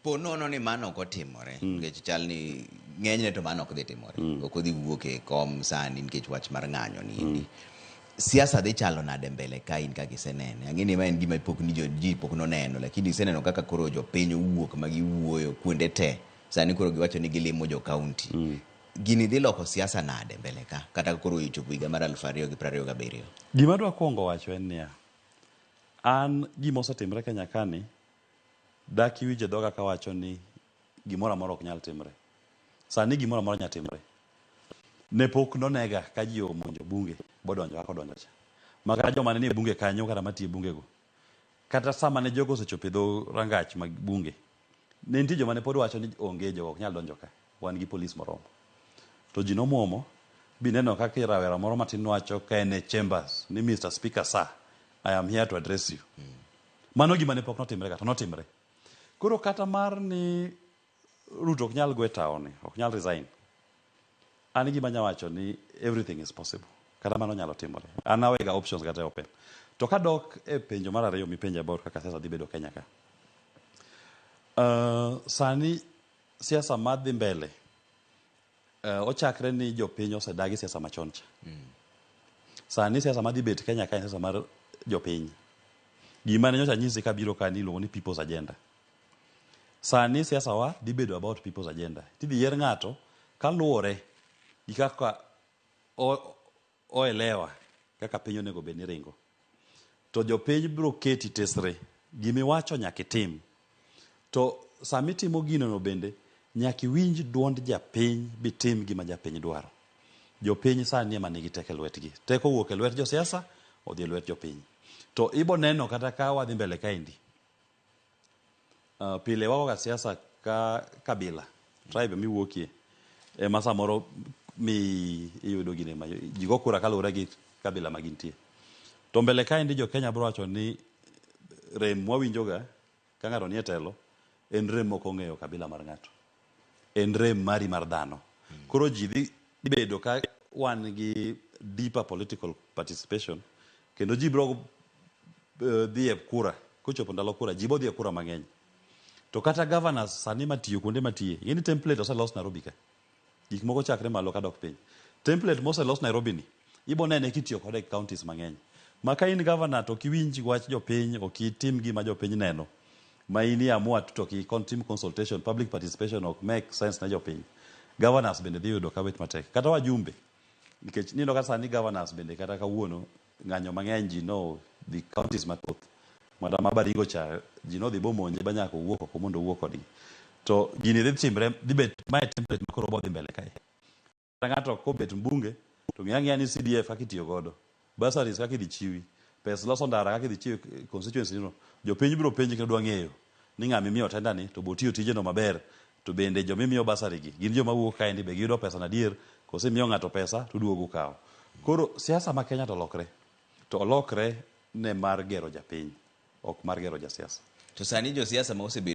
Po nono ni mano ok otimore, nikech chal ni ng'enyne to mano ok dhi timore. Ok odhi wuok e kom sani nikech wach mar ng'anyo ni endi. Siasa dhi chalo nade mbele ka in kaka isenene? Ang'e ni ma en gima pok ni jo ji pok noneno, lakini iseneno kaka koro jopiny owuok ma giwuoyo kuonde te. Sani koro giwacho ni gilimo jo county. Gini dhi loko siasa nade mbele ka kata koro ochopo higa mar 2027? Gima adwa kuongo wacho en niya, an gima osetimre Kenya kani, dak iwinje dhoga kawacho ni gimoro amora ok nyal timre. Sani gimoro amora nyalo timre. Ne pok nonega ka ji omonjo bunge bodonjo kaka odonjo cha. Ma kata joma ne nie bunge kanyo kata matiyo e bunge go. Kata sama ne jogo osechopo e dho rangach mag bunge, ne nitie joma ne pod wacho ni onge jogo ok nyal donjo ka, wan gi polis moromo. To ji nomuomo, bineno kaka rawera moro matin wacho ka en e chambers ni Mr. Speaker sir, I am here to address you. Mano gima ne pok notimre ga to notimre. Koro kata mar ni Ruto ok nyal gwe taoni, ok nyal resign. An gima anya wacho ni everything is possible. Kata mano nyalo timore. An awega options kata open. To kadok e penjo mar ariyo mipenjo about kaka siasa dhi bedo Kenya ka. Sani siasa madhi mbele ochakre ni jopiny osedagi siasa machon cha. Sani siasa madhi bet Kenya ka en siasa mar jopiny. Gima ne nyocha anyisi kabiro ka ni iluongo ni people's agenda. Sani siasa wa dhi bedo about people's agenda. Tidhi yier ng'ato kaluwore gi kaka oelewa kaka piny onego bed ni ringo. To jopiny biro keti tesre. Gimiwacho nyaka itim. To sama itimo gino no bende nyaka iwinj duond japiny bitim gima japiny dwaro. Jopiny sani ema nigi teko e lwetgi. Teko owuok e lwet josiasa odhi e lwet jopiny. To ibo neno kata ka wadhi mbele kaendi. Pile wagoga siasa ka kabila, tribe miwuokie ema samoro mi iyudo gine ma ji go kura kaluwore gi kabila ma gintie. To mbele kaendi jo Kenya bro wacho ni rem mwawinjoga ka ng'ato nie telo en rem mok ong'eyo kabila mar ng'ato. En rem mari mar dhano. Koro ji dhi bedo ka wan gi deeper political participation kendo ji bro dhi e kura kochopo ndalo kura ji bo dhi e kura mang'eny. To kata governors sani matiyo kuonde matiye, ing'e ni template oselos Nairobi ka. Gik moko chakre malo kadok piny. Template moselos Nairobi ni, ibo nene kitiyo kode e counties mang'eny. Ma ka in governor to ok iwinj wach jopiny, ok itim gima jopiny neno. Ma in iamua to ok itim consultation, public participation ok make sense ne jopiny. Governors bende dhi yudo ka bet matek. Kata wajumbe, nikech niyudo ka sani governors bende kata kawuono ng'anyo mang'eny ji no dhi counties mathoth. Mata ma Baringo cha ji nodhi bomonje ba nyaka owuok oko mondo owuo kodgi. To gini dhi timre, dhi bet mae template ma koro bodhi mbele kae. Kata ng'ato kobet mbunge to ng'e ang'eya ni CDF kaka itiyo godo, bursaries kaka idhi chiwi, pes loso ndara kaka idhi chiw e constituency no, jopiny biro penji kendo dwa ng'eyo ni ng'ama imiyo tender ni to be otiyo tijeno maber, to bende joma imiyo bursary gi gin joma wuok kaendi be giyudo pesa no adier koso imiyo ng'ato pesa to uduogo ukawo. Koro siasa ma Kenya to olokre, to olokre ne mar gero japiny, ok mar gero jasiasa. To sani josiasa ma osebedo